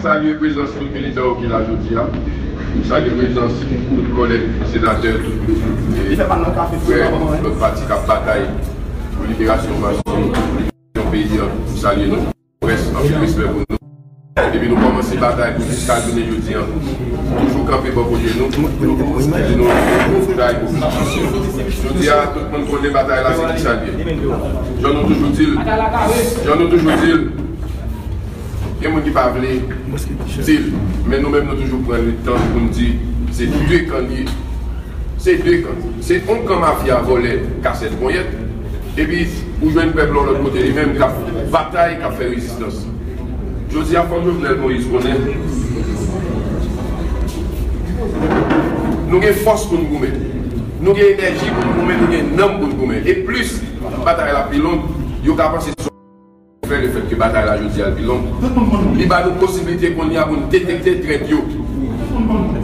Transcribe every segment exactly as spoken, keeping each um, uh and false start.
Salye prezans tout militan yo ki la jodi a. M salye prezans tout kòlèg senatè, tout frè lòt pati k ap batay pou liberasyon masyon peyi an. M salye nou. Près, anpil respè pou nou. Depi nou kòmanse batay pou jiska jounen jodi a, toujou kanpe bò kote nou. Di nou, nou batay pou nou. Jodi a, tout moun konnen batay la se ki sa l ye. Jan nou toujou di l, jan nou toujou di l, gen moun ki pa vle di l, men nou menm nou toujou pran tan pou n di se de kan li ye. Se de kan. Se yon kan mafya, vòlè, kasèt, ponyèt. Epi ou jwenn pèp la yon lòt kote li menm k ap batay, k ap fè rezistans. Jodi a, fòk Jovenel Moïse konnen nou gen fòs pou n goumen. Nou gen enèji pou n goumen, nou gen nanm pou n goumen. E plis batay la pi long, yo ka panse se fè lefètke batay la jodi a l pi long. Li ba nou posiblite kounye a pou n detekte trèt yo.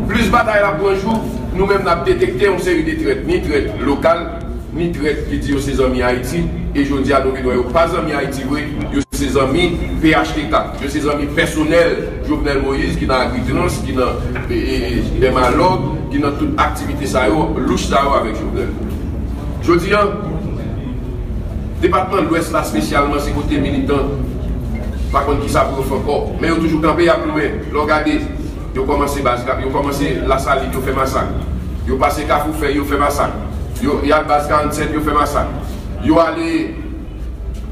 Plis batay la pran jou, nou menm n ap detekte yon seri de trèt, ni trèt lokal, ni trèt ki di yo se zanmi Ayiti, e jodi a nou gendwa yo pa zanmi Ayiti vre, yo se zanmi P H T K, yo se zanmi pèsonèl Jovenel Moïse ki nan Agritrans, ki nan e, e, e, Dermalog, ki nan tout aktivite sa yo, louch sa yo avèk Jovenel. Jodi a, depatman Lwès la espesyalman se kote militan pa konn kisa pou yo fè ankò, men yo toujou kanpe, y ap goumen. Lè w gade, yo kòmanse baz, yo kòmanse Lasalin, yo fè masak. Yo pase Kafou Fèy, yo fè masak. Yo, y al baz karannsèt, yo fè masak. Yo ale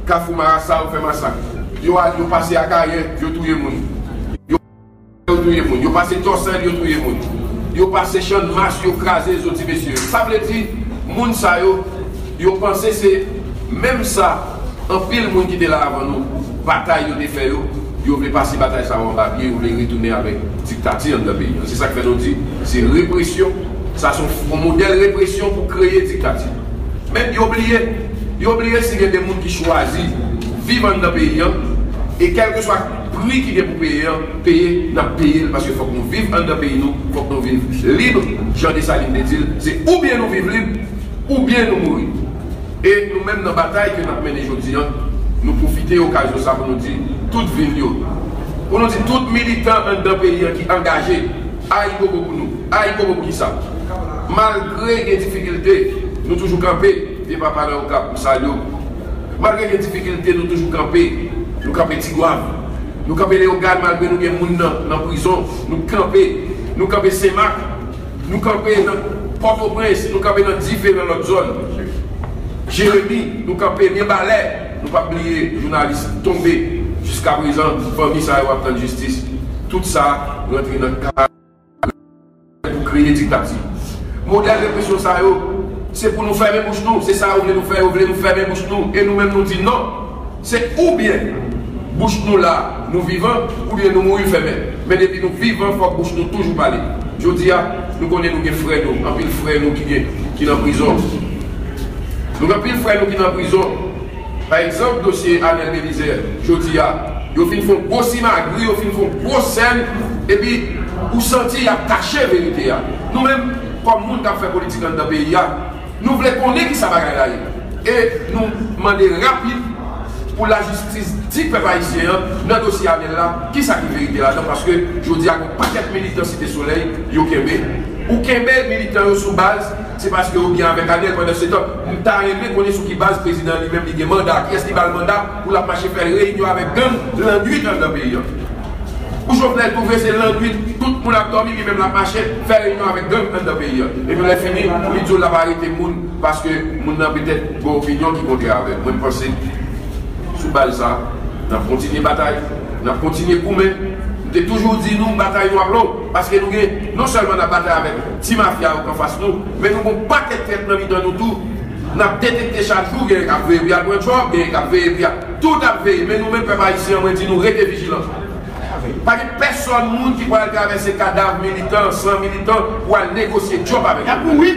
Kafou Marasa, yo fè masak. Yo al, yo pase Akayè, yo touye moun. Yo touye moun. Yo pase Tòsèl, yo touye moun. Yo pase Channmas, yo kraze zo ti mesye yo. Sa vle di, moun sa yo, yo panse se menm sa anpil moun ki te la avan nou, batay yo te fè yo, yo vle pase batay sa yo anba pye, yo vle retounen avèk diktati anndan peyi an. Se sa k fè nou di, se represyon, sa se yon modèl represyon pou kreye diktati. Men yo bliye, yo bliye si gen de moun ki chwazi viv anndan peyi an, e kèlkeswa pri ki gen pou peye an, peye, n ap peye l, paske fòk nou viv anndan peyi nou, fòk nou viv lib, jan Desalin te di l, se oubyen nou viv lib, oubyen nou mouri. E nou menm nan batay ke n ap mennen jodi an, nou pwofite okazyon sa pou nou di tout vil yo, pou nou di tout militan anndan peyi an ki angaje, ayibobo pou nou, ayibobo pou kisa? Malgre gen difikilte, nou toujou kanpe. Vye papa nan Okap, m salye w. Malgre gen difikilte, nou toujou kanpe. Nou kanpe Tigwav. Nou kanpe Leyogàn, malgre nou gen moun nan, nan prizon. Nou kanpe. Nou kanpe Senmak. Nou kanpe nan Pòtoprens. Nou kanpe nan Dife, nan lòt zòn. Jeremi, nou kanpe Mibalè. Nou p ap bliye jounalis tonbe. Jiska prezan, fanmi sa yo ap tann jistis. Tout sa rantre nan ka pou kreye diktati. Modèl represyon sa yo, se pou nou fèmen bouch nou. Se sa yo vle nou fè, yo vle nou fèmen bouch nou. E nou menm nou di non. Se oubyen bouch nou la, nou vivan, oubyen nou mouri fèmen. Men depi nou vivan, fòk bouch nou toujou pale. Jodi a, nou konnen nou gen frè nou, anpil frè nou ki gen, ki nan prizon. Nou gen anpil frè nou ki nan prizon. Pa egzanp, dosye Anel Belizaire, jodi a, yo fin fè yon gwo simagri, yo fin fè yon gwo sèn, epi ou santi y ap kache verite a. Nou menm, kòm moun k ap fè politik anndan peyi a, nou vle konnen kisa bagay la ye. E nou mande rapid pou lajistis di pèp ayisyen an nan dosye Anel la, kisa ki verite ladan, paske jodi a, gen yon pakèt militan Site Solèy, yo kenbe. Ou kenbe militan yo sou baz, se paske yo byen avèk Anel. Pandansetan, m ta renmen konnen sou ki baz prezidan an li menm li gen manda. Kiyès ki ba l manda pou l ap mache fè reyinyon avèk gang lannwit anndan peyi an? Pou Jovenel twouve se lannwit, tout moun ap dòmi, li menm l ap mache fè reyinyon avèk gang anndan peyi an. Epi lè fini, li di w l ap arete moun paske moun nan petèt gen opinyon ki kontrè avè l. Mwen, m panse sou baz sa, n ap kontinye batay, n ap kontinye goumen. M te toujou di nou batay nou ap long, paske nou gen, non sèlman n ap batay avèk ti mafya yo k anfas nou, men nou gen yon pakèt trèt nan mitan nou tou. N ap detekte chak jou, genyen k ap veye pou y al pran djòb, genyen k ap veye pou y al, tout ap veye, men nou menm pèp ayisyen an, mwen di nou rete vijilan. Pa gen pèsòn moun ki pral travèse kadav militan, san militan, pou al negosye djòb avèk yo. Y ap mouri.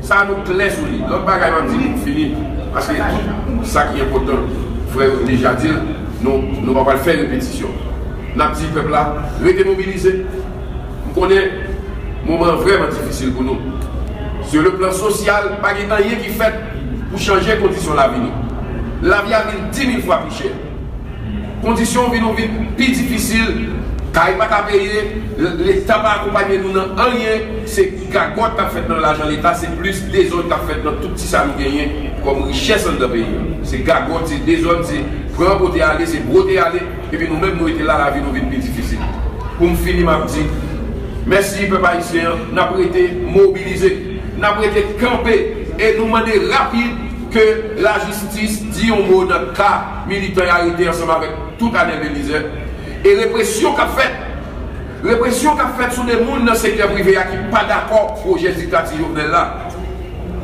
Sa nou klè sou li. Lòt bagay m ap di nou pou fini, paske tout sa ki enpòtan, frè yo deja di l, nou, nou pa pral fè repetisyon. N ap di pèp la, rete mobilize. M konnen moman an vrèman difisil pou nou. Sou le plan sosyal, pa gen anyen ki fèt pou chanje kondisyon lavi nou. Lavi a vin di mil fwa pi chè. Kondisyon vin, vin pi difisil. Kay pa ka peye, Leta pa akonpanye nou nan anyen, se gagòt k ap fèt nan lajan Leta, se plis dezòd k ap fèt nan tout ti sa nou genyen kòm richès anndan peyi a. Se gagòt, se dezòd, se pran pote ale, se bwote ale, epi nou menm nou rete la, lavi nou vin pi difisil. Pou m fini, m ap di, mèsi pèp ayisyen an, n ap rete mobilize, n ap rete kanpe, e nou mande rapid ke lajistis di yon mo nan ka militan y arete ansanm avèk tout Anèl Belizaire, e represyon k ap fèt, represyon k ap fèt sou de moun nan sektè prive a ki pa dakò pwojè diktati Jovenel la.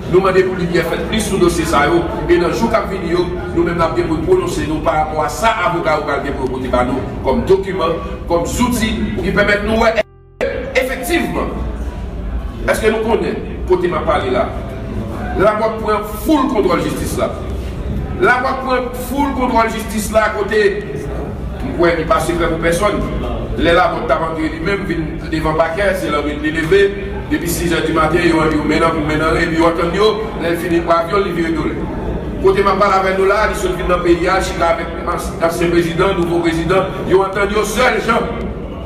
Nou mande pou limyè fèt plis sou dosye sa yo, e nan jou k ap vini yo, nou menm n ap gen pou n pwononse nou pa rapò a sa avoka yo pral gen pou yo pote ba nou kòm dokiman, kòm zouti pou ki pèmèt nou wè efektivman, èske nou konnen kote m ap pale la? Labòt pran full kontwòl jistis la. Labòt pran full kontwòl jistis la kote m kwè li pa sekrè pou pèsòn. Lè Labòt t ap antre li menm vin devan pakè, se lannuit li leve. Depi sis è di maten, yo, yo mennen pou mennen, epi yo antann yo. Lè l fini pran avyon l, li vire do l. Kote m ap pale avè nou la, li sot vin nan peyi a, chita avèk ans-, ansyen prezidan, nouvo prezidan, yo antann yo sèl jan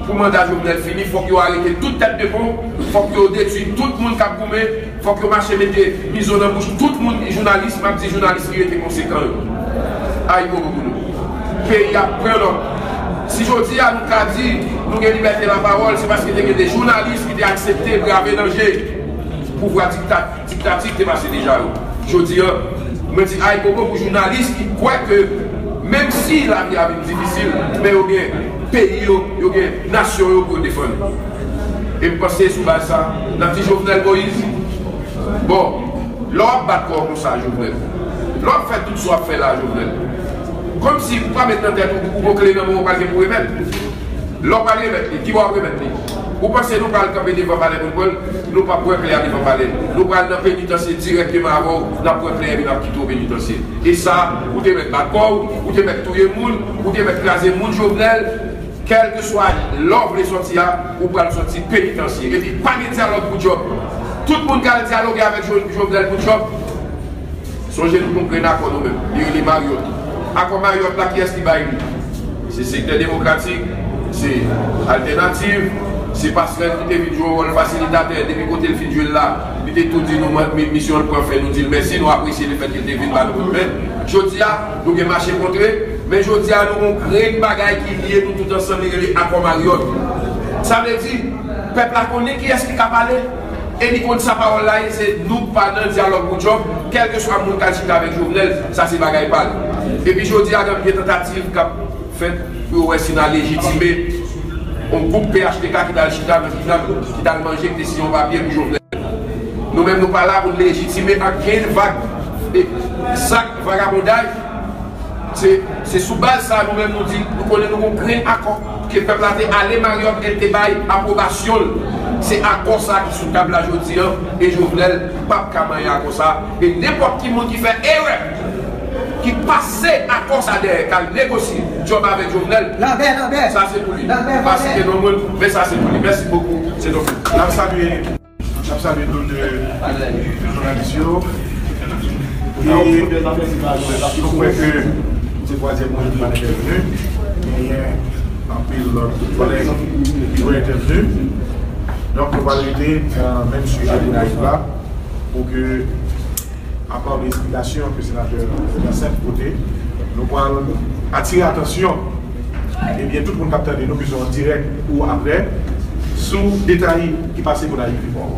pou manda Jovenel fini, fòk yo arete tout tèt de pon, fòk yo detwi tout moun k ap goumen, fòk yo mache mete mizo nan bouch tout moun, jounalis, m ap di jounalis ki rete konsekan yo. Ayibobo pou nou. Peyi a pran lòd. Si jodi a nou ka di nou gen libète lapawòl, se paske te gen de jounalis ki te aksepte brave danje pouvwa dikta-, diktati ki te pase deja yo. Jodi a, mwen di ayibobo pou jounalis ki kwè ke menm si lavi a vin difisil, men yo gen peyi yo, yo gen nasyon yo pou yo defann. E m panse sou baz sa, n ap di Jovenel Moïse, bon, lè w ap bat kò w konsa, Jovenel, lè w ap fè tout sa w ap fè la, Jovenel, kòmsi ou pa met nan tèt ou, ou gon kle nan men w, ou pral gen pou remèt. Lè w pral remèt li, ki bò w ap remèt li? Ou panse nou pral kanpe devan palè pou n pran l? Nou p ap pran klè a devan palè. Nou pral nan penitansye dirèkteman avè w, n ap pran klè epi n ap kite w penitansye. E sa, ou te mèt bat kò w, ou te mèt touye moun, ou te mèt kraze moun, Jovenel, kèlkeswa lè w vle sòti a, ou pral sòti penitansye. Epi pa gen dyalòg pou djòb. Tout moun k al dyaloge avèk Jo-, Jovenel pou djòb, sonje nou gon grenn akò nou menm. Li rele Marriott. Akò Marriott la, kiyès ki bay li? Se sektè demokratik, se altènativ, se Pasrèl ki te vin jwe wòl fasilitatè. Depi kote l fin jwe l la, li te tou di nou, mwen, mi-, misyon l pran fen, nou di l mèsi, nou apresye lefèt ke l te vin ba nou kout men. Jodi a, nou gen mache kontre, men jodi a, nou gon grenn bagay ki lye nou tout ansanm, li rele akò Marriott. Sa vle di, pèp la konnen kiyès ki ka pale, e li konn sa pawòl la ye, se nou k pa nan dyalòg pou djòb, kèlkeswa moun k al chita avèk Jovenel, sa se bagay pa l. Epi jodi a, gen, gen tantativ k ap fèt pou yo wè si n a lejitime yon gwoup P H T K ki t al chita nan Kinam, ki t al manje, ki te siyen yon papye pou Jovenel. Nou menm, nou pa la pou n lejitime ak grenn vag, e, zak vagabonday. Se, se sou baz sa nou menm nou di, nou konnen nou gon grenn akò ke pèp la te ale Marriott e l te bay apwobasyon l. Se akò sa ki sou tab la jodi a, e Jovenel p ap ka manyen akò sa. E nenpòt ki moun ki fè erè, ki pase akò sa dèyè, k al negosye djòb avèk Jovenel, sa se pou li. M pa site non moun, men sa se pou li. Mèsi bokou, se Donfil. N ap salye N ap salye tout, euh, jounalis yo. E nou kwè ke se twazyèm moun ki pral entèvni. Genyen anpil lòt kòlèg ki dwe entèvni. Donk, nou pral rete nan menm sijè pou live la, pou ke apa de esplikasyon ke senatè Jacinthe pote, nou pral atire atansyon, ebyen, tout moun k ap tande nou, ke se an dirèk ou aprè, sou detay ki pase pou n al pi fò.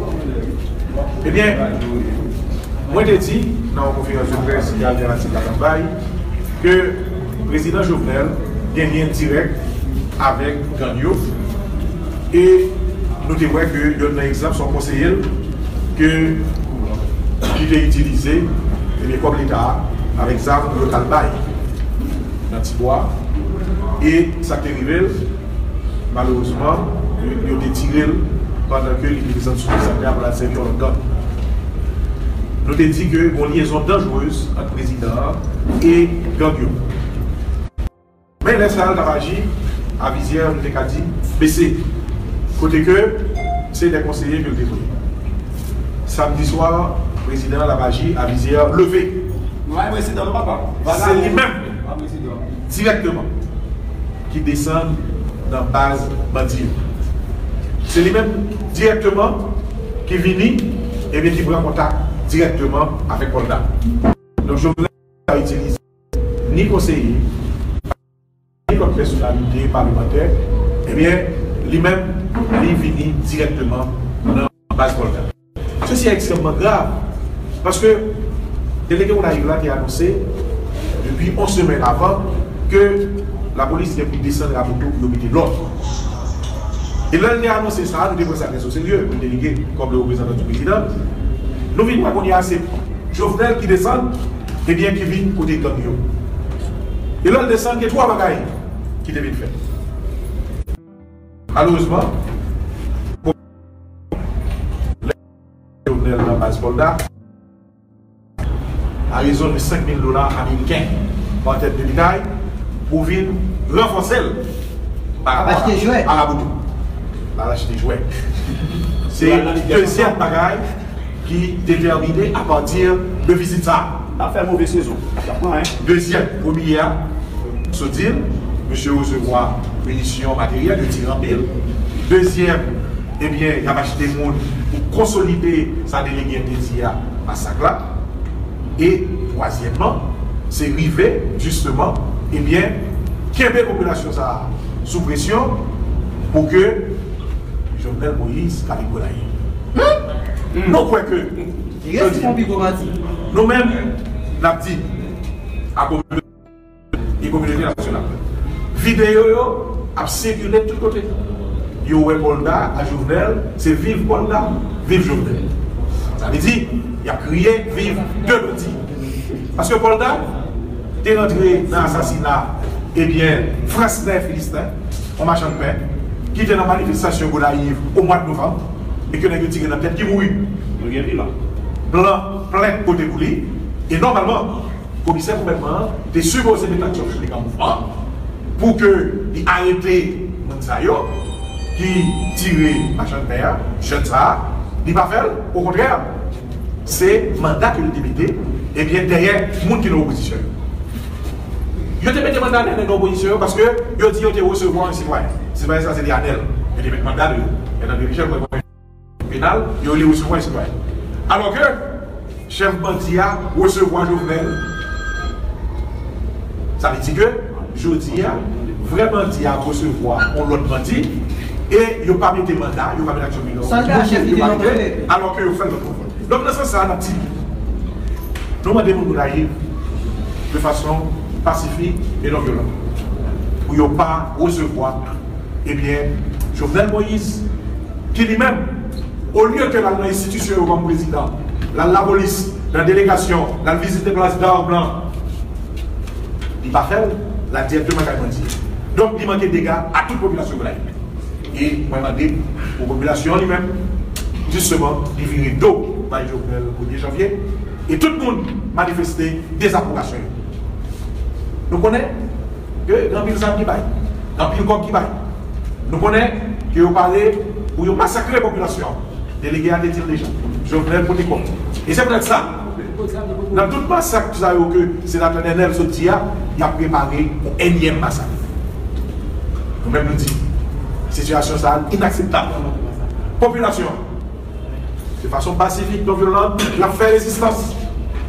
Ebyen, mwen te di nan yon konferans de près ke Altènativ la t ap bay, ke prezidan Jovenel gen lyen dirèk avèk gang yo. E nou te wè ke yonn nan egzanp, se yon konseye l ke li te itilize, ebyen, kòb Leta a, avèk zam yo t al bay nan Tibwa. E sa k te rive l, malerezman, yo, yo te tire l pandan ke li te desann sou Senatè a pou l al sèvi yon lòt gang. Nou te di ke gon lyezon danjerez ant prezidan an e gang yo. Men lè sa a, l t ap aji a vizyè, nou te ka di, bese. Kote ke se de konseye ke l te voye. Samdi swa, prezidan an t ap aji a vizyè leve. Nou pa prezidan, non, papa. Se li menm, dirèkteman, ki desann nan baz bandi yo. Se li menm dirèkteman ki vini, ebyen, ki pran kontak dirèkteman avèk Pòlda. Donk, Jovenel pa itilize ni konseye, ni lòt pèsonalite palemantè, ebyen, li menm, li vini dirèkteman nan baz Pòlda. Sesi a ekstrèmman grav, paske delege Gonayiv la te anonse depi yon semèn avan ke lapolis gen pou desann Raboutou pou yo mete lòd. E lè l te anonse sa, nou te pran sa trè o serye, nou te lege kòm le reprezantan di prezidan. Nou vin wè kounye a se Jovenel ki desann, ebyen, ki vin kote gang yo. E lè l desann, gen twa bagay ki te vin fèt. Malerezman, Jovenel nan baz Pòlda, a rezon de senk mil dola ameriken, an tèt de detay, pou vin ranfòse l pa rapò a Raboutou. L al achte jwèt. Se dezyèm bagay ki detèmine apati de vizit sa a. L ap fè move sezon. L ap pran, en. Dezyèm, premye a, sot di l, misye resevwa minisyon, materyèl, yo tire anpil. Dezyèm, ebyen, y ap achte moun pou konsolide sa delege te di a, masak la. E twazyèmman, se rive, jisteman, ebyen, kenbe popilasyon sa a sou presyon pou ke Jovenel Moïse ka vin Gonayiv. Nou kwè ke, jodi a, nou menm, n ap di a kominote e kominote entènasyonal. Videyo yo ap sikile tout kote. Yo wè Pòlda a Jovenel, se viv Pòlda, viv Jovenel. Sa vle di, y ap kriye viv de bandi. Paske Pòlda te rantre nan asasina, ebyen, Fransnè Filisten, yon machann pen, ki te nan manifestasyon Gonayiv o mwa de novanm, e ke nèg yo tire nan tèt, ki mouri. Blan plent pote pou li, e nòmalman, komisè gouvènman an te sipoze met aksyon piblik an mouvman pou ke li arete moun sa yo ki tire machann pen an, jèn sa a, li pa fè l, okontrè, se manda ke li te mete, ebyen, dèyè moun ki nan opozisyon yo. Yo te mete manda dèyè nèg nan opozisyon yo paske yo di yo te resevwa yon sitwayen. Sitwayen sa se te Anèl. Yo te met manda dèyè l. Yo t ap dirije l pou penal, yo rele resevwa yon sitwayen. Alò ke chèf bandi a resevwa Jovenel. Sa vle di ke jodi a, vrè bandi a ap resevwa yon lòt bandi e yo pa mete manda, yo pa mete aksyon piblik. Sòlda a chèf ki te nonmen. Alò ke yo fè l lòt bò. Donk, nan sans sa a, n ap di, nou mande moun Gonayiv de fason pasifik e non vyolan pou yo pa resevwa, ebyen, Jovenel Moïse, ki li menm, olye ke l al nan enstitisyon yo kòm prezidan, l al lapolis, nan delegasyon, l al vizite plas dam lan, li pa fè l, l al dirèkteman kay bandi. Donk, li manke dega a tout popilasyon Gonayiv. E mwen mande pou popilasyon an li menm, jisteman, li vire do bay Jovenel premye janvye, e tout moun manifeste dezaprobasyon yo. Nou konnen ke gen anpil zam ki bay, gen anpil kòb ki bay. Nou konnen ke yo pare pou yo masakre popilasyon an. Delege a te di l deja. Jovenel pote kòb. E se poutèt sa, nan tout masak sa yo ke senatè Nènèl sot di a, y ap prepare yon ènyèm masak. Nou menm nou di, sitiyasyon sa a inakseptab. Popilasyon an, de fason pasifik, non vyolan, l ap fè rezistans.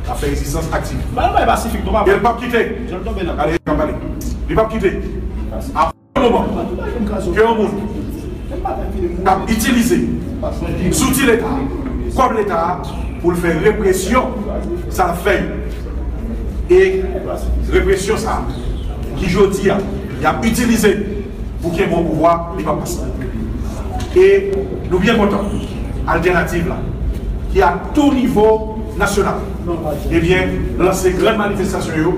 L ap fè rezistans aktif. Ba, ba, pasifik, non, papa. E l p ap kite. Jan l tonbe nan. Gade, jan l pale. Li p ap kite. Moman ke yon moun k ap itilize zouti Leta, kòb Leta a, pou l fè represyon, sa l ap fè yo. E represyon sa a, ki jodi a, y ap itilize pou kenbe yon pouvwa, li p ap pase. E nou byen kontan, Altènativ la, ki a tou nivo nasyonal, ebyen, lanse grann manifestasyon yo,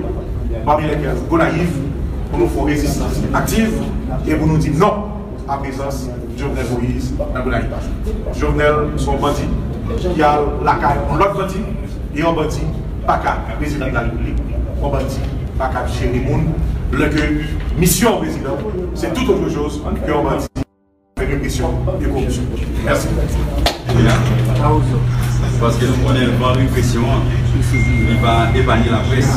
pami lèkèl Gonayiv, pou nou fè yon rezistans aktiv e pou nou di non a prezans Jovenel Moïse nan Gonayiv. Jovenel se yon bandi ki al lakay yon lòt bandi, e yon bandi pa ka prezidan de la repiblik, yon bandi pa ka jere moun, lè ke misyon prezidan se tout autre chose ke yon bandi. Fè represyon e koripsyon. Mèsi. Paske nou konnen van represyon an, li pa epanye laprès.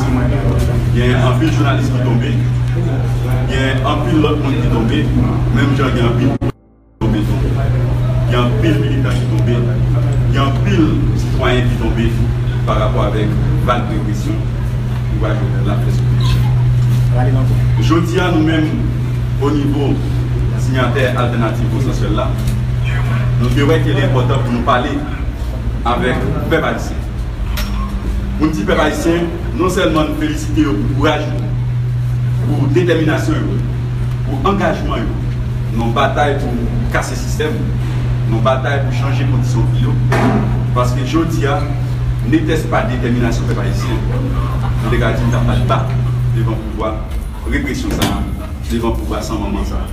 Gen anpil jounalis ki tonbe, gen anpil lòt moun ki tonbe, menm jan gen anpil tonbe tou. Gen anpil militan ki tonbe, gen anpil sitwayen ki tonbe pa rapò avèk vag represyon pouvwa Jovenel la fè sou peyi. Jodi a, nou menm, o nivo siyatè Altènativ Konsansyèl la, nou te wè ke li enpòtan pou nou pale avèk pèp ayisyen. Pou n di pèp ayisyen, non sèlman n felisite yo pou kouraj yo, pou detèminasyon yo, pou angajman yo nan batay pou kase sistèm, nan batay pou chanje kondisyon vi yo, paske jodi a, netès pa detèminasyon pèp ayisyen, nou te ka di n t ap bat ba devan pouvwa represyon sa a, devan pouvwa san manman sa a.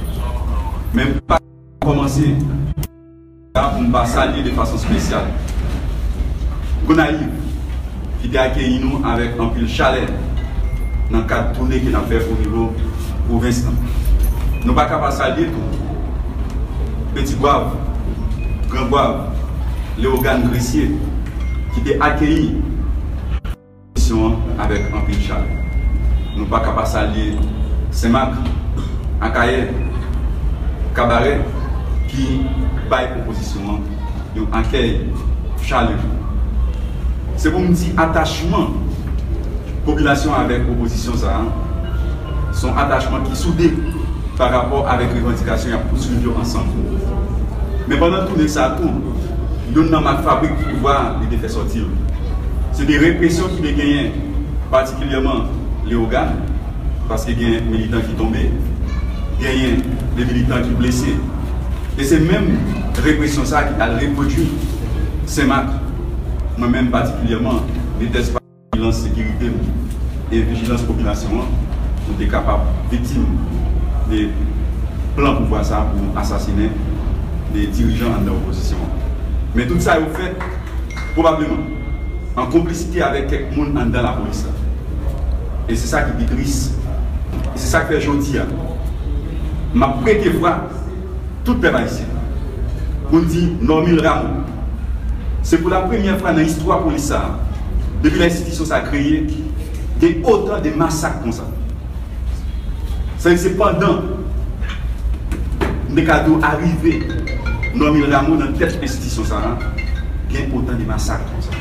Men m pa kòmanse la pou m pa salye de fason espesyal Gonayiv, ki te akeyi nou avèk anpil chalè nan kad toune ke n ap fè o nivo pwovens lan. Nou pa ka pa salye tou Petit Goâve, Grand Goâve, Leyogàn, Gresye, ki te akeyi misyon an avèk anpil chalè. Nou pa ka pa salye Senmak, Akayè, Kabarè ki bay opozisyon an yon akèy chalere. Se pou m di atachman popilasyon avèk opozisyon sa a, se yon atachman ki soude pa rapò avèk revandikasyon y ap pouswiv yo ansanm. Men pandan toune sa a tou, youn nan mak fabrik pouvwa a, li te fè sòti l. Se de represyon ki te genyen, patikilyèman Leyogàn, paske gen militan ki tonbe, genyen de militan ki blese. E se menm represyon sa a ki al repwodui Senmak. Mwen menm patikilyèman, netès pa vijilans sekirite m e vijilans popilasyon an, nou te kapab viktim de plan pouvwa sa a pou asasinen de dirijan anndan opozisyon an. Men tout sa yo fèt pwobableman an konplisite avèk kèk moun anndan lapolis la. E se sa ki pi tris. E se sa k fè jodi a, m ap prete vwa tout pèp ayisyen pou n di Normil Rameau, se pou la premyè fwa nan istwa polis sa a, depi lè enstitisyon sa a kreye, gen otan de masak konsa. Sa vle di se pandan m te ka di w arive Normil Rameau nan tèt enstitisyon sa a, gen otan de masak konsa.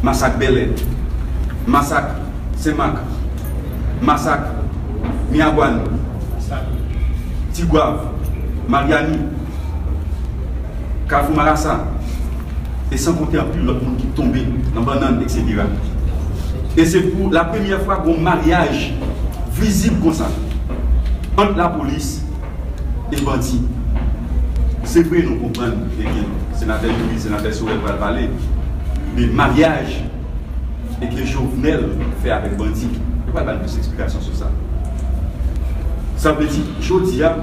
Masak Bèlè, masak Senmak, masak Miragwàn, Ti Gwav, Maryani, Kafou Marasa, e san konte anpil lòt moun ki tonbe nan bannann, etsetera. E se pou la premyè fwa gon maryaj vizib konsa ant lapolis e bandi. Se vre, nou konprann, e gen senatè Youri, senatè Sorel pral pale de maryaj e ke Jovenel fè avèk bandi. Yo pral ba n plis eksplikasyon sou sa. Sa vle di, jodi a,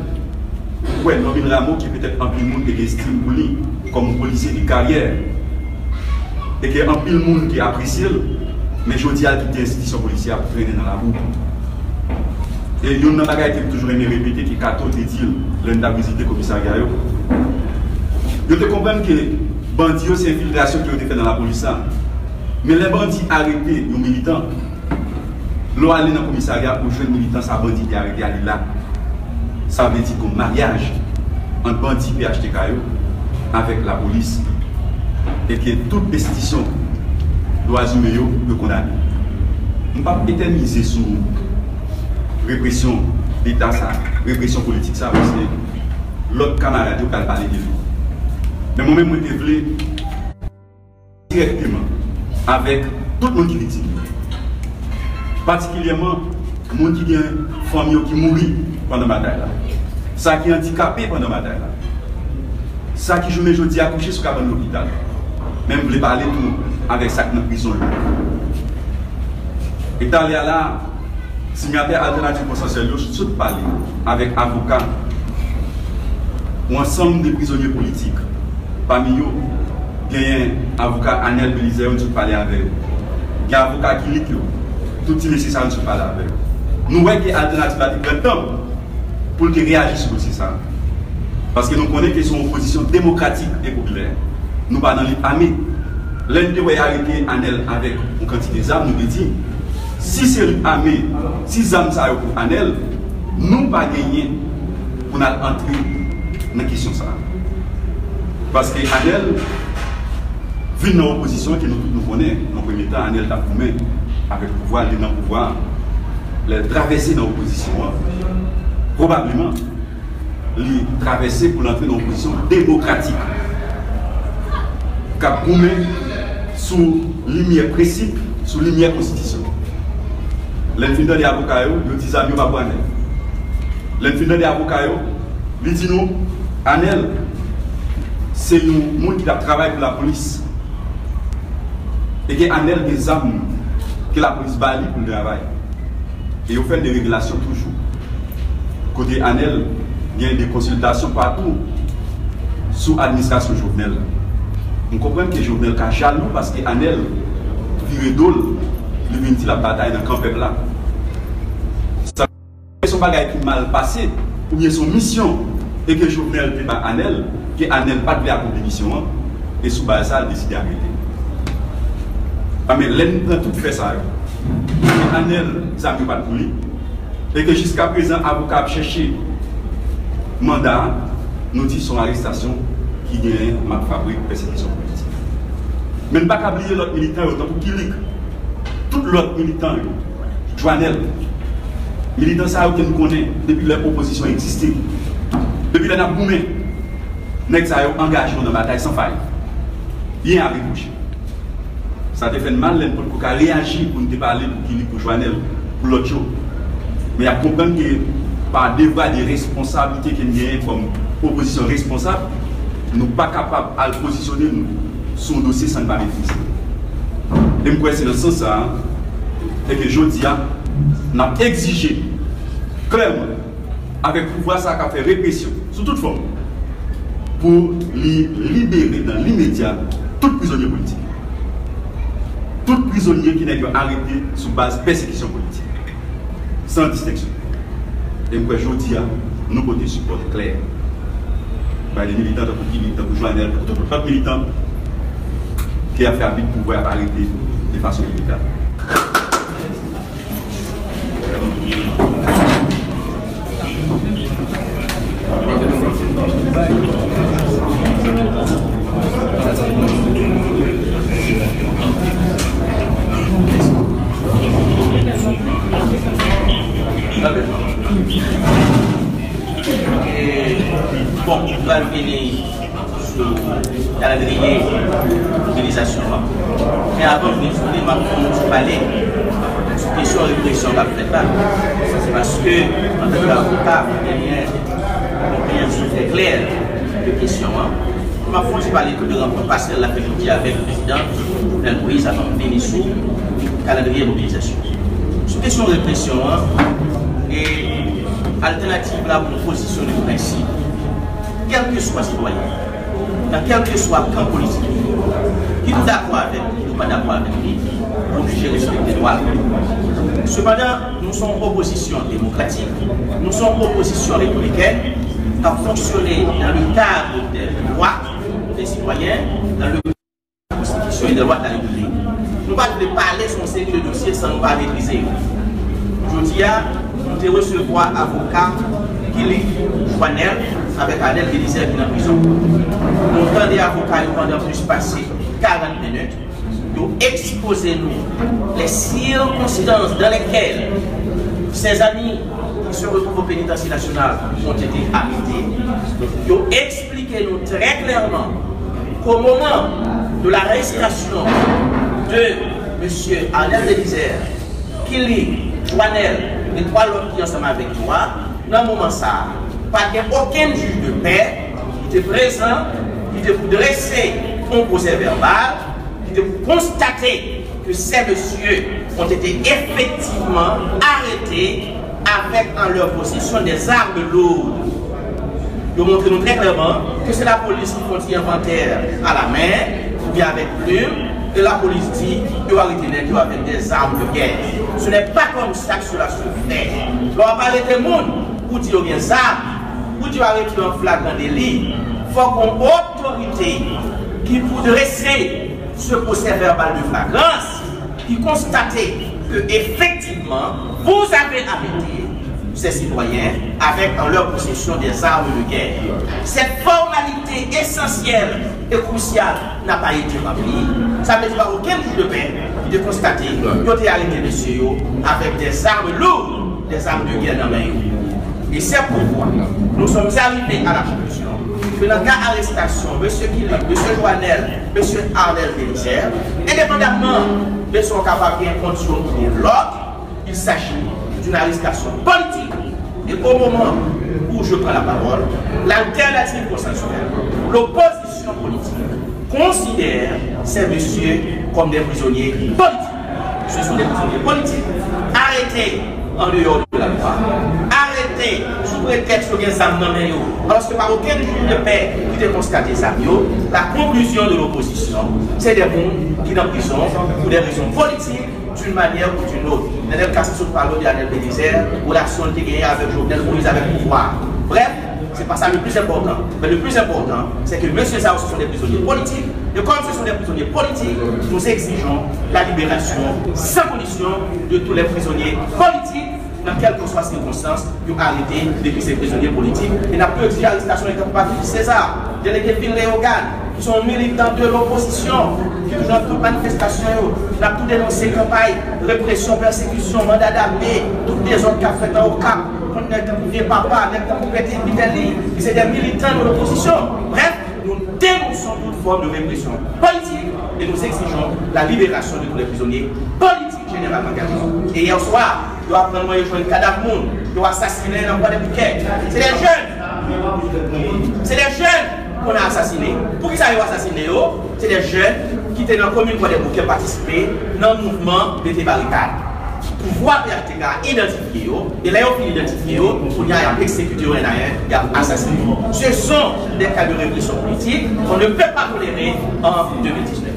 ou wè Normil Rameau, ki petèt anpil moun te gen estim pou li kòm yon polisye de karyè, e ke anpil moun te apresye l, men jodi a, l kite enstitisyon polisyè ap trennen nan labou. E youn nan bagay ke m toujou renmen repete, ke Kato te di l lè n t ap vizite komisarya yo, yo te konprann ke bandi yo se enfiltrasyon ke yo te fè nan lapolis la. Men lè bandi arete yon militan, lè w ale nan komisarya, ou jwenn militan sa bandi te arete a, li la. Sa vle di gon maryaj ant bandi P H T K yo avèk lapolis, e ke tout enstitisyon dwa imen yo, yo kondane. M p ap etènize sou represyon Leta sa, represyon politik sa, paske lòt kamarad yo pral pale de li. Men mwen menm, mwen te vle dirèkteman avèk tout moun ki viktim yo, patikilyèman moun ki gen fanmi yo ki mouri pandan batay la, sa ki andikape pandan batay la, sa ki jounen jodi a kouche sou kabann lopital. Men m vle pale tou avèk sa k nan prizon yo. E talè a la, siyatè Altènativ Konsansyèl yo sot pale avèk avoka yon ansanm de prizonye politik. Pami yo, genyen avoka Anel Belizaire, yo, n sot pale avè yo. Gen avoka Kilik yo. Tout ti mesye sa yo, n sot pale avè yo. Nou wè ke Altènativ la te pran tan pou l te reyaji sou dosye sa a. Paske nou konnen ke se yon opozisyon demokratik e popilè. Nou pa nan lit ame. Lè n te wè y arete Anèl avèk yon kantite zam, nou te di, si se ame, si zam sa yo pou Anèl, nou pa genyen pou n al antre nan kesyon sa a. Paske Anèl vin nan opozisyon ke nou tout nou konnen, nan premye tan, Anèl t ap goumen avèk pouvwa, li nan pouvwa. Lè l travèse nan opozisyon an, pwobableman, li travèse pou l antre nan yon pozisyon demokratik k ap goumen sou limyè prensip, sou limyè konstitisyon. Lè n fin tande avoka yo, yo di zam yo pa pou Anèl. Lè n fin tande avoka yo, li di nou, Anèl se yon moun ki t ap travay pou lapolis. E ke Anèl gen zam ke lapolis ba li pou l travay. E yo fè l de revelasyon toujou. Kote Anèl gen de konsiltasyon patou sou administrasyon Jovenel la. M konprann ke Jovenel ka jalou paske Anèl vire do l, li vin di l ap batay nan kan pèp la. Sa se yon bagay ki mal pase, oubyen se yon misyon, e ke Jovenel te ba Anèl, ke Anèl pa t vle akonpli misyon an, e sou baz sa, l deside arete. A, men lè n pran tout fè sa yo, ke Anèl, zam yo pa t pou li, e ke jiskaprezan, avoka ap chèche manda a, nou di se yon arestasyon ki genyen mak fabrik pèsekisyon politik. Men n pa ka bliye lòt militan yo, tankou Kilik, tout lòt militan yo, Jwanèl, militan sa yo ke n konnen depi lè opozisyon egziste, depi lè n ap goumen, nèg sa yo angaje yo nan batay san fay. Byen avèk Roche. Sa te fè n mal lè n potko ka reyaji pou n te pale pou Kilik, pou Jwanèl, pou lòt yo. Men y ap konprann ke pa devwa de responsablite ke n genyen kòm opozisyon responsab, nou pa kapab al pozisyone n sou yon dosye san n pa metrize. E m kwè se nan sans sa a, e ke jodi a, n ap egzije klèman avèk pouvwa sa a k ap fè represyon sou tout fòm, pou li libere nan limedya tout prizonye politik. Tout prizonye ke nèg yo arete sou baz pèsekisyon politik, san distenksyon. E m kwè jodi a, nou pote sipò klè bay de militan tankou Kilik, tankou Jwanèl, tankou tout lòt militan ki ap fè abi de pouvwa, ap arete de fason ilegal. E, bon, nou pral vini sou kalandriye mobilizasyon an. Men avan m vin sou li, m ap fè yon ti pale sou kesyon represyon k ap fèt la. Paske, antanke avoka, mwen genyen yon konpreyansyon trè klè de kesyon an. M ap fè yon ti pale tou de rankont pase l la ke nou te avèk prezidan Jovenel Moïse avan m vini sou kalandriye mobilizasyon. Sou kesyon represyon an, e altènativ la pou nou pozisyone prensip, kèlkeswa sitwayen, nan kèlkeswa kan politik, ki nou dakò avèk li, ki nou pa dakò avèk li, nou oblije respekte dwa l. Sepandan, nou se yon opozisyon demokratik, nou se yon opozisyon repiblikèn, k ap fonksyone dans le cadre des droits des citoyens, dans le konstitisyon e de lwa de la Repiblik. Nou pa t vle pale sou yon seri de dosye san nou pa metrize yo. Jodi a, nou te resevwa avoka Kilik, Jwanèl avèk Anèl Belizaire ki nan prizon. Nou tande avoka yo pandan plis pase karant minit. Yo ekspoze nou les circonstances dans lesquelles ces amis qui se retrouvent au pénitencier national ont été arrêtés. Yo eksplike nou trè klèman qu'au moment de l'arrestation de mesye Anèl Belizaire, Kilik, Jwanèl e twa lòt ki ansanm avèk yo a, nan moman sa a, pa t gen okenn jij de pè ki te prezan, ki te pou drese yon pwosè vèbal, ki te pou konstate que ces messieurs ont été effectivement arrêtés avec en leur possession des armes lourdes. Yo montre nou trè klèman ke se lapolis ki fè yon ti envantè a la men oubyen avèk plim, e lapolis di yo arete nèg yo avèk des armes de guerre. Ce n'est pas comme ça que cela se fait. Lè w ap arete moun, ou di yo gen zam, ou di yo arete yo an flagran deli, fòk yon otorite ki pou drese Ce procès-verbal de flagrance qui constate que, effectivement, vous avez arrêté ces citoyens avec en leur possession des armes de guerre. Cette formalité essentielle et cruciale n'a pas été remplie. Sa vle di pa okenn jij de pè ki te konstate yo te arete mesye yo avec des armes lourdes, des armes de guerre nan men yo. Et c'est pourquoi nous sommes arrivés à la conclusion que dans le cas arrestation, M. Killick, M. Joanel, M. Arnel Bélizaire, indépendamment de son capable de condition ou de l'autre, il s'agit d'une arrestation politique. Et au moment où je prends la parole, l'alternative consensuelle, l'opposition politique, considère ces messieurs comme des prisonniers politiques. Ce sont des prisonniers politiques, arrêtés en dehors de la loi, arrêtés sous prétexte yo gen zam nan men yo, alòske pa okenn jij de pè ki te konstate zam yo. La conclusion de l'opposition, c'est des moun ki nan prizon pour des raisons politiques, d'une manière ou d'une autre. Nenel Cassy sot pale w de Arnel Bélizaire, relasyon l te genyen avèk Jovenel Moïse, avèk pouvwa. Bref, se pa sa le plus important. Mais le plus important, c'est que messieurs sa yo, ce sont des prisonniers politiques. Et comme ce sont des prisonniers politiques, nous exigeons la libération sans condition de tous les prisonniers politiques, dans quelles que soient circonstances, yo arete depi se prizonye politik. E n ap tou egzije arestasyon Egzanp Patrick César, delege vil Leyogàn, ki se yon militan de lopozisyon, ki toujou nan tout manifestasyon yo. N ap tou denonse kanpay represyon, pèsekisyon, manda dame, tout dezòd k ap fèt nan Okap kont nèg tankou Vye Papa, nèg tankou Pètè Pitelli, ki se de militan de lopozisyon. Bref, nous dénonçons toute forme de répression politique et nous exigeons la libération de tous les prisonniers politiques généralement. E yè swa, yo aprann mwen yo jwenn kadav moun yo asasinen nan Kwadèboukè. Se de jèn. Se de jèn qu'on a assassiné. Poukisa yo asasinen yo? Se de jèn ki te nan komin Kwadèboukè patisipe nan mouvman mete barikad. Pouvwa P H T K idantifye yo, e lè yo fin idantifye yo, kounye a y ap egzekite yo en a en, y ap asasinen yo. Ce sont des cas de répression politique qu'on ne peut pas tolérer en deux mille dix-neuf.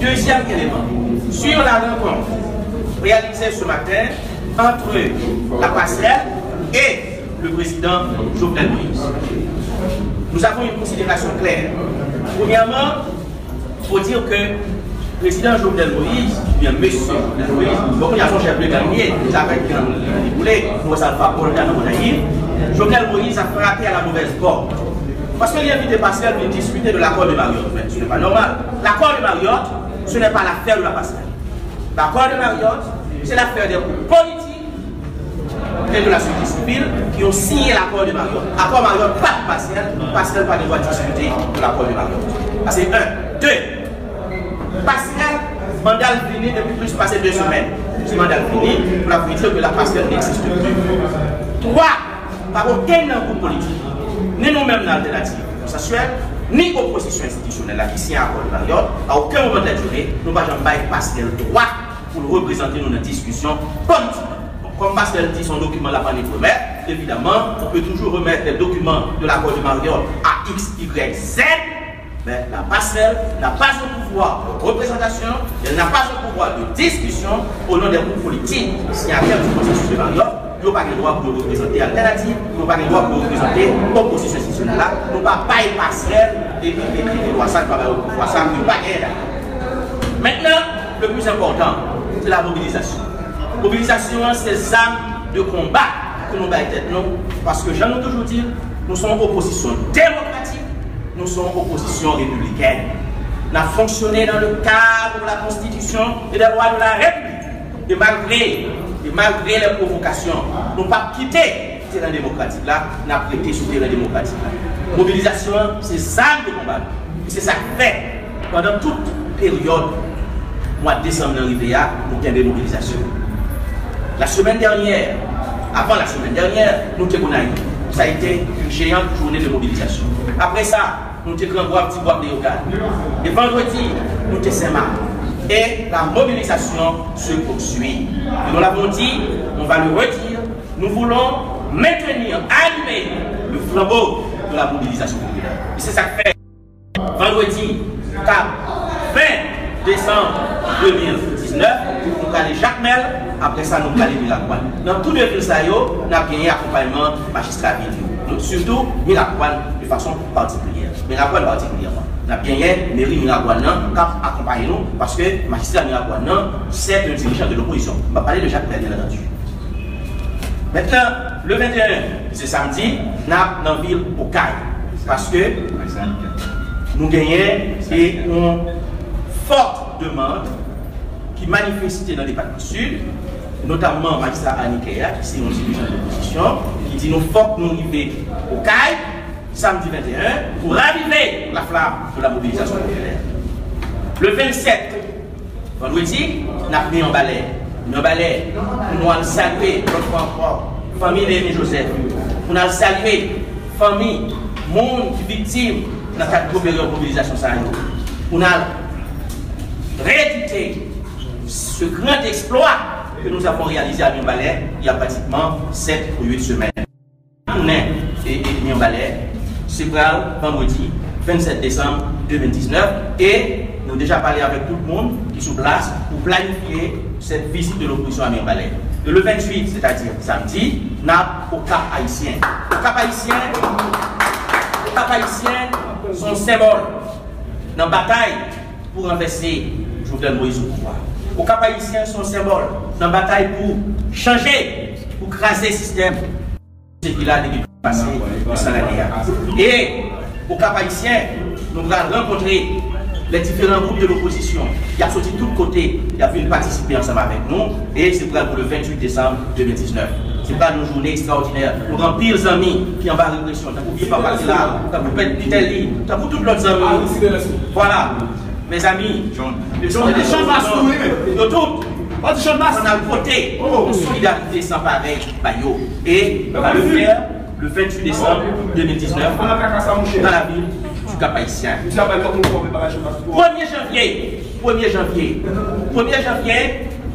Deuxième élément, sur la rencontre réalisée ce matin entre la Passerelle et le président Jovenel Moïse, nous avons une considération claire. Premièrement, faut dire que président Jovenel Moïse, oubyen mesye Jovenel Moïse, bon, kounye a se yon chèf de gang li ye, se avèk gang li boule, nou wè sa l fè Paul nan Gonayiv. Jovenel Moïse a frappé à la mauvaise porte. Parce que li envite Passerelle vin discuter de l'accord de Marriott. Mais ce n'est pas normal. L'accord de Marriott, ce n'est pas l'affaire de la Passerelle. L'accord de Marriott, c'est l'affaire des groupes politiques et de la société civile qui ont signé l'accord de Marriott. Akò Marriott pa pou Passerelle, Passerelle pa gen dwa diskite de l'accord de Marriott. Sa se un. De, Passerelle, manda l fini depi plis pase de semèn. Si manda l fini, pou l ap vin di ke la Passerelle n'existe plus. Twa, pa okenn nan gwoup politik, ni nou menm nan Alternative Konsansyèl, ni opozisyon enstitisyonèl la ki siyen akò de Marriott, a okenn moman de la durée, nou pa janm bay Passerelle dwa pou l reprezante nou nan diskisyon politik. Bon, kòm Passerelle di se yon dokiman l ap annik remèt, évidemment, on peut toujours remettre les documents de l'accord de Marriott à X, Y, Z, mais la Passerelle n'a pas un pouvoir de représentation, elle n'a pas un pouvoir de discussion au nom des groupes politiques signataires du processus de Marriott. Yo pa gen dwa pou yo reprezante Alternative, yo pa gen dwa pou yo reprezante opozisyon enstitisyonèl la. Nou pa bay Passerelle e, e, e, e dwa sa, nou pa bay yo dwa sa, yo pa genyen dwa. Maintenant, le plus important, c'est la mobilisation. Mobilizasyon an, se zam de konba ke nou bay tèt nou, paske jan nou toujou di l, nou se yon opozisyon demokratik, nou se yon opozisyon repiblikèn. N ap fonksyone dans le cadre de la Constitution et des lois de la République. E malgre, e malgre les provocations, nou p ap kite teren demokratik la, n ap rete sou teren demokratik la. Mobilizasyon an, se zam de konba nou. E se sa k fè, pandan tout peryòd mwa desanm nan rive a, nou kenbe mobilizasyon. La semaine dernière, avant la semaine dernière, nou te Gonayiv. Ça a été une géante journée de mobilisation. Après ça, nou te Gran Gwav, Ti Gwav, Leyogàn. E vandredi, nou te Senmak. Et la mobilisation se poursuit. Et nous l'avons dit, on va le redire, nous voulons maintenir, animer le flambeau de la mobilisation populaire. E se sa k fè vandredi, kat ven desanm de mil diznèf, nou prale Jakmèl, apre sa nou prale Miragwàn. Nan tou de vil sa yo, n ap genyen akonpayman majistra vil yo. Donk, sitou Miragwàn de fason patikilyè. Miragwàn patikilyèman. N ap genyen meri Miragwàn nan k ap akonpaye nou, paske majistra Miragwàn nan, c'est un dirigeant de l'opposition. M ap pale de Jakmèl, bien entendu. Maintenant, le venteyen, se samdi, n ap nan vil Okay, paske nou genyen e yon fòt demann ki manifeste nan depatman Sid, notamman majistra Aniquet a, ki se yon dirijan de lopozisyon, ki di nou fòk nou rive Okay, samdi venteyen, pou ravive la flamme de la mobilisation populaire. Le vennsèt, vandredi, n ap Mibalè. Mibalè, pou nou al salye, lòt fwa ankò, fanmi Léonie Joseph, pou n al salye fanmi moun ki viktim nan kad gwo peryòd mobilizasyon sa yo, pou n al redite ce grand exploit que nous avons réalisé à Mibalè il y a pratiquement sept ou huit semaines. Tounen e, e Mibalè, se pral vandredi vennsèt desanm de mil diznèf, e nou deja pale avèk tout moun ki sou plas pou planifye cette visite de l'opposition à Mibalè. E le ventuit, c'est-à-dire samdi, n ap au Cap Haïtien. Au Cap Haïtien, au Cap Haïtien, se yon senbòl nan batay pou ranvèse Jovenel Moïse sou pouvwa. Au Cap Haïtien, se yon senbòl nan batay pou chanje, pou kraze sistèm se ki la depi pase de san lane a. E au Cap Haïtien, nou pral rankontre les différents groupes de l'opposition. Y ap soti tout kote, y ap vin patisipe ansanm avèk nou. E se pral pou le ventuit desanm de mil diznèf. Se pral yon jounen ekstraòdinè. Nou gen anpil zanmi ki anba represyon, tankou Vye Papa ki la, tankou Pèt Pitelli, tankou tout lòt zanmi. Vwala. Mezanmi, yo tout, yo tout, ann al pote yon solidarite san parèy ba yo. E n ap fè le ventuit desanm de mil diznèf dans la ville du Cap Haïtien. Premye janvye, premye janvye, premye janvye,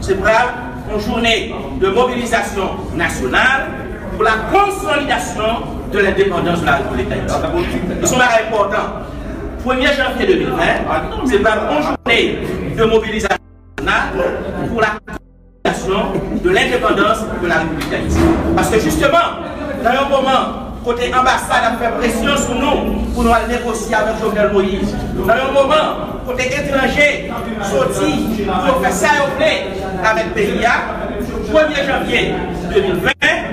se pral yon jounen de mobilizasyon nasyonal pour la consolidation de l'indépendance de la République d'Haïti. E se yon bagay enpòtan. Premye janvye de mil ven, se pral yon jounen de mobilizasyon nasyonal pour la consolidation de l'indépendance de la République d'Haïti. Paske jisteman, nan yon moman kote anbasad ap fè presyon sou nou pou nou al negosye avèk Jovenel Moïse, nan yon moman kote etranje soti pou yo fè sa yo vle avèk peyi a, premye janvye de mil ven,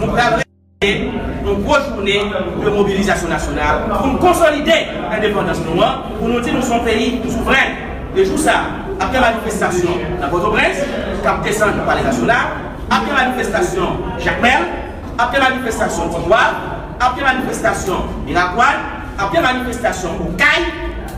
nou pral yon gwo jounen de mobilizasyon nasyonal pou n konsolide endepandans nou an, pou nou di nou se yon peyi souvren. E jou sa, ap gen manifestasyon nan Pòtoprens, k ap desann Palè Nasyonal, ap gen manifestasyon Jakmèl, ap gen manifestasyon Ti Gwav, ap gen manifestasyon Miragwàn, ap gen manifestasyon Okay,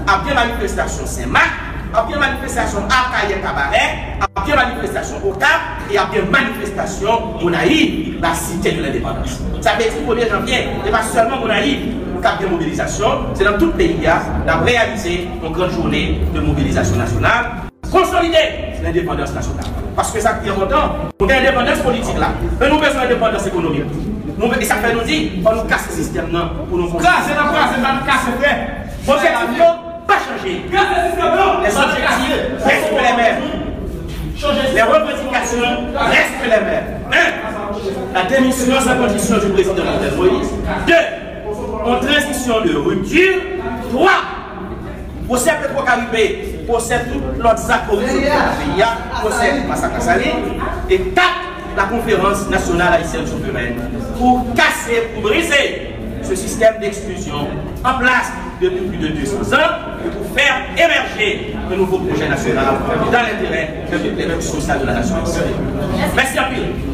ap gen manifestasyon Senmak, ap gen manifestasyon Akayè Kabarè, ap gen manifestasyon Okap, e ap gen manifestasyon Gonayiv, la Cité de l'Indépendance. Sa vle di premye janvye, se pa sèlman Gonayiv k ap gen mobilizasyon, se nan tout peyi a, n ap reyalize yon gran jounen de mobilizasyon nasyonal. Konsolide lendepandans nasyonal. Paske sa ki enpòtan, nou gen endepandans politik la, men nou bezwen endepandans ekonomik tou. Nou, e sa fè nou di, fò nou kase sistèm nan pou nou konstwi. Kraze n ap kraze, n ap kase frè. Objektif yo pa chanje. Kraze sistèm nan. Les objectifs restent les mêmes. Les revendications restent les mêmes. Un, la démission sans condition du président Jovenel Moïse. Deux, une transition de rupture. Trois, pwosè Petro Caribe, pwosè tout lòt zak koripsyon ki nan peyi a, pwosè masak Lasalin, e kat, la Conférence Nationale Haïtienne Souveraine, pou kase, pou brize ce système d'exclusion en place depuis plus de deux cents ans et pour faire émerger un nouveau projet national dans l'intérêt de toutes les couches sociales de la nation haïtienne. Mèsi anpil.